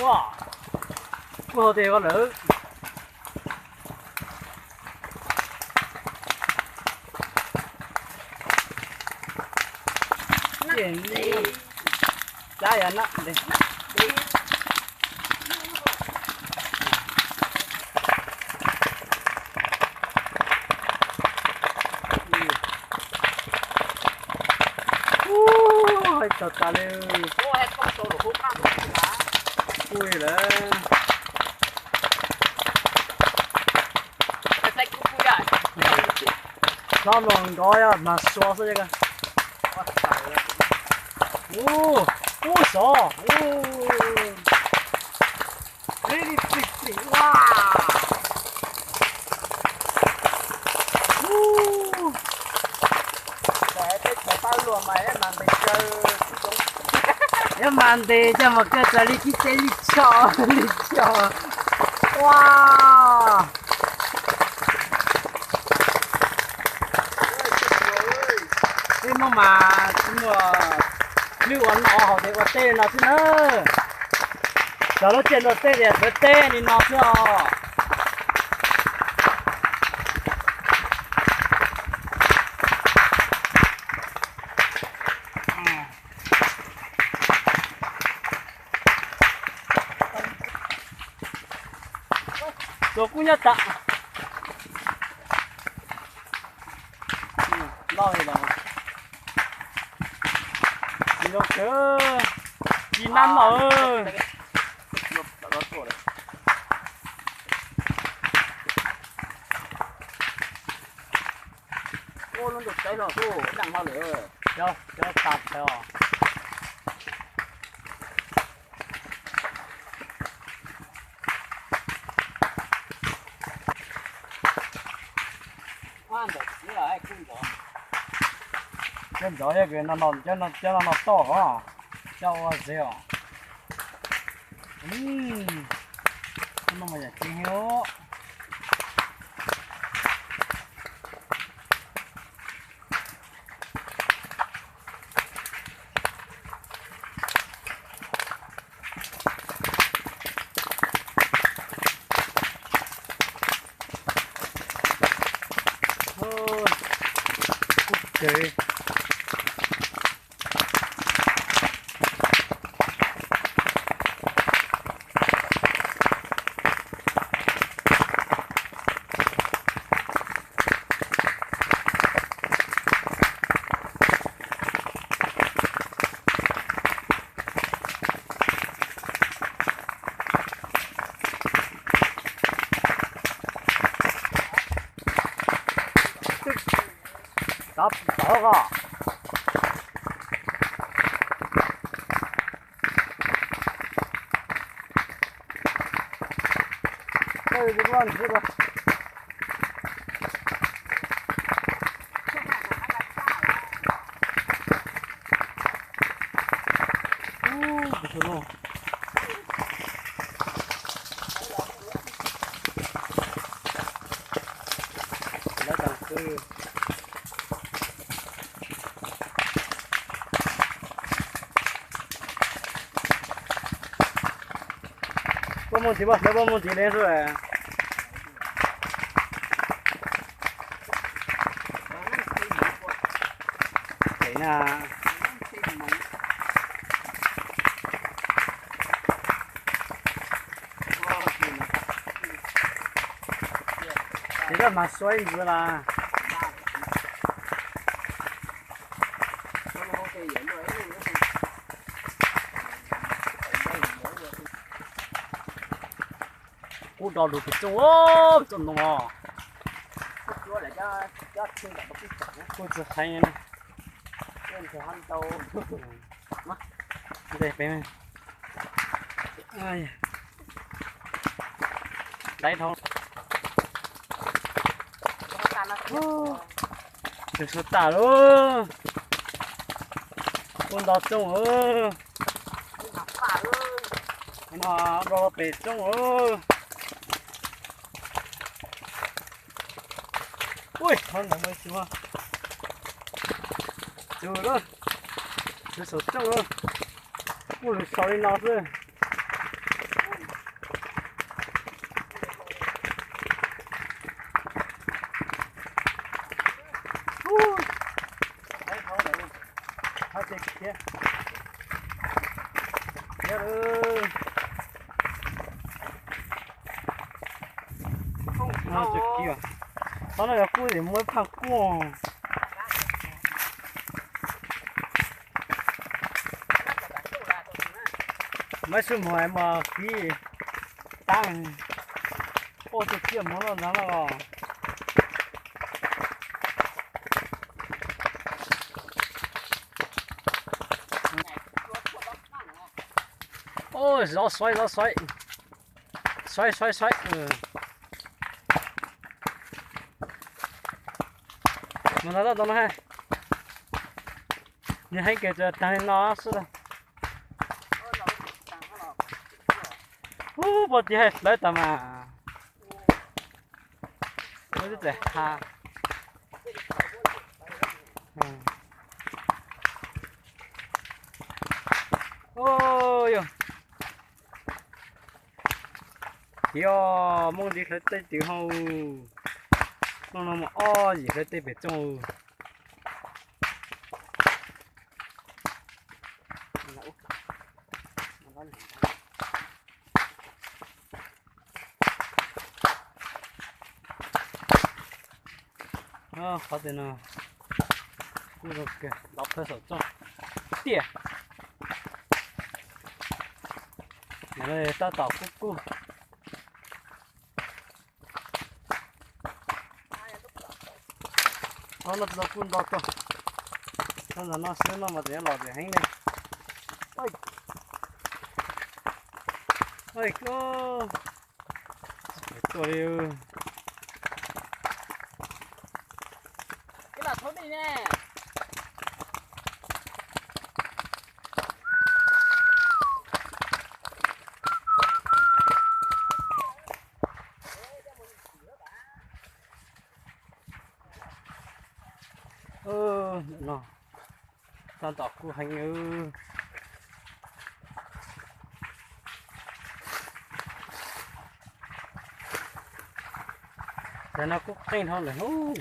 Ua, kuj hau tes ko lawm. Cab yog na. Ua, tau tas li. Ui lawm. Hlob mloog nrov yog mas sua xwb. Ub, ub sov. Ub. Pretty pretty, wow. Ub. Peb teb chaws pab luag mas ib mas ntes kaw, ib mas ntes coj mus kaw raws li kib teb li tshoj li tshoj. Ua. Peb Hmoob mas tsis muaj hlwb ua noj haus tes ua teb li no xwb na. Cov lub caij luaj teb tias txawv teb li no xwb os. Tsuas kub nyob tam. Loj li los tsis zoo kawg, tsis nab loj. Ua lub ntuj teb los kuj daj hlo lawm. Cov tas os. Cov ntxov yog kws no no, cov no no toj os, coj ua zeb os. No mas yam ceev heev os. Tov tov os. Puab muaj ntxiv, puab muaj ntxiv li xwb. Ces na, ces lawv mas suaib ntxiv las. Kuj do lug pem tsooj, tsooj ntoo os. Kuj tsis heev. Ntej pem, dai dhau, tsis tshua tas lawm. Kuj nto tsooj, no do pem tsooj. Ui, qhov ntawd mas tsis, tsis lawm, tsis saum tsooj lawm. Kuj lug saum li no xwb. Thiab lawm. Tsob no yog kub es muaj ib phaj kub. Maiv Xwb Mos mas fiv tab, ua tus ciaj mov loj ntawd no los. Zov xoiv, zov xoiv, xoiv xoiv xoiv. Mus tau tau no ha. Nws heev kawg, tsuas taag li no xwb. Ub, puab tsis hais hlawv tas mas. Ub, txawm ha. Ub, yog. Yog Moob Ntsis hlawv tej twm hau. Hnub no mas ob yim hlawv tej pem txooj. Qhov twg no kuj zoo kawg, nto plawg saum txooj tiag. Tab tom kub kub. Ob no kuj nto kawg. Txog ntawm no xwb no mas tseem los tseem heev ne. Tuaj li. No, tab tom kub heev. Cov no kuj qeej dhau lawm lauj.